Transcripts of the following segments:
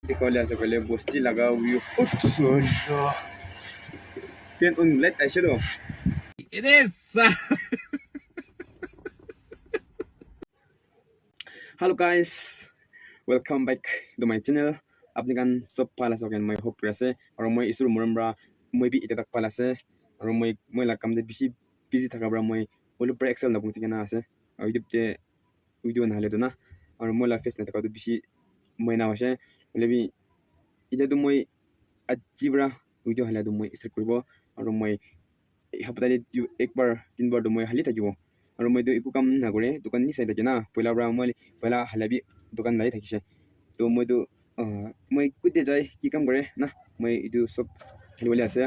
দেখাবলৈ আছে ক'লে বস্তি লগা ভিউ। ফেন অন লাইট আহিছে তো। Hello guys, welcome back to my channel. আপুনি খান চব ভাল আছে মই হোপ কৰি আছে আৰু মই ঈশ্বৰ মৰম পৰা মই বি এতিয়া তাক ভাল আছে। আৰু মই লা কামতে বেছি বিজি থকা পৰা মই অলপ পৰা এক্সেল নপহুঁচি কিনে আছে আৰু ইউটিউবতে ভিডিঅ' নাহালেতো না আৰু মই লা ফেচ নাথাকাটো বেছি মইনা হৈছে। হ'লে বি এতিয়াতো মই আজিৰ পৰা ভিডিঅ' হালাটো মই ষ্টাৰ্ট কৰিব আৰু মই সপ্তাহত একবাৰ তিনিবাৰটো মই হালি থাকিব। আৰু মইতো একো কাম নকৰে, দোকান নি চাই থাকে না। পইলাৰ পৰা মই পইলা হালাবি দোকান লাগি থাকিছে। তো মইতো মই কোতে যায় কি কাম কৰে না, মই এইটো চব খেলিবলৈ আছে।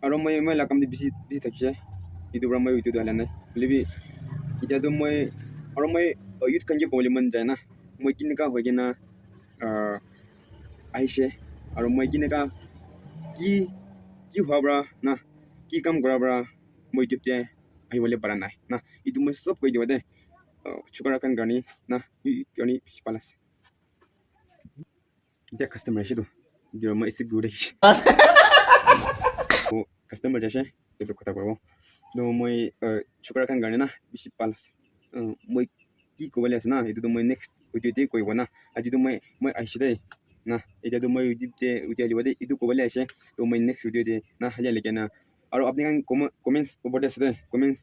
আৰু মই কাম বেছি বিজি থাকিছে, এইটোৰ পৰা মই ভিডিঅ'টো হালা নাই। হ'লে বি এতিয়াতো মই আৰু মই ইউথ খানকে ক'বলৈ মন যায় না, মই কেনেকুৱা হৈ কিনে আহিছে আৰু মই কেনেকুৱা কি কি হোৱাৰ পৰা না কি কাম কৰাৰ পৰা মই ইউটিউবতে আহিবলৈ পৰা নাই না, এইটো মই চব কৈ দিব দে। চুকাৰ খান কাৰণে না কাৰণে বেছি ভাল আছে। এতিয়া কাষ্টমাৰ আহিছেতো, এতিয়া মই ৰিচিভ কৰি দেখিছোঁ কাষ্টমাৰ আছে, এইটো কথা ক'ব। তো মই চুকাৰ খান কাৰণে না বেছি ভাল আছে। মই কি ক'বলৈ আছে না, এইটোতো মই নেক্সট ভিডিঅ'তে কৰিব না। আজিতো মই আহিছোঁ দেই না, এতিয়াতো মই ইউটিউবতে উঠিয়াই দিব দেই, এইটো ক'বলৈ আছে। তো মই নেক্সট ভিডিঅ'তে না হালিয়ালৈকে না। আৰু আপুনি কমেণ্টছ ওপৰতে আছে দেই, কমেণ্টছ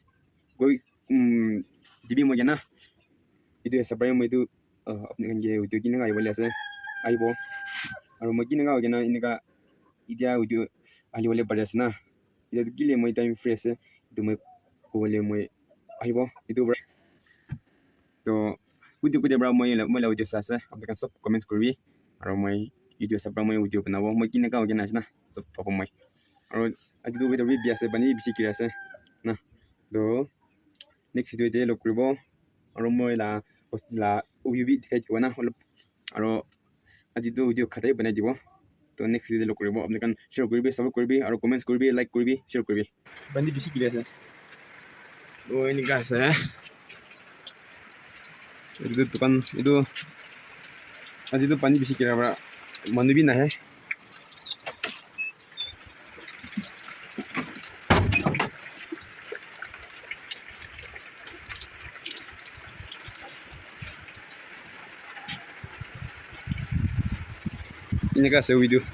গৈ দিবি মই না। এইটো হিচাপে মই এইটো আপুনি ভিডিঅ' কেনেকুৱা আহিবলৈ আছে আহিব আৰু মই কেনেকুৱা হৈ কিনে এনেকুৱা এতিয়া ভিডিঅ' আহিবলৈ পাৰি আছে না, এতিয়াতো কেলে মই টাইম ফ্ৰী আছে, এইটো মই ক'বলৈ মই আহিব এইটো পৰা। তো কুটি কুটিৰ পৰা মই ভিডিঅ' চাই আছে, আপুনি চব কমেণ্টছ কৰিবি আৰু মই ভিডিঅ' চাব পৰা মই ভিডিঅ' বনাব মই কেনেকুৱা হৈ কিনে আছে না চব পাব মই। আৰু আজিতো ৱেডাৰ বি বিয়া আছে, পানী বেছি কিৰি আছে না। তো নেক্সট ভিডিঅ'তে লগ কৰিব আৰু মই লা বস্তু লা ভিউ বি দেখাই দিব না অলপ। আৰু আজিতো ভিডিঅ' খাটাই বনাই দিব। তো নেক্সট ভিডিঅ'তে লগ কৰিব। আপুনি শ্বেয়াৰ কৰিবি, ছাপোৰ্ট কৰিবি আৰু কমেণ্টছ কৰিবি, লাইক কৰিবি, শ্বেয়াৰ কৰিবি। পানী বেছি কিৰি আছে। তো এনেকুৱা আছে এইটো দোকান। এইটো আজিতো পানী বেছি কিৰাৰ পৰা মানুহ বি নাহে। এনেকুৱা আছে ভিডিঅ'।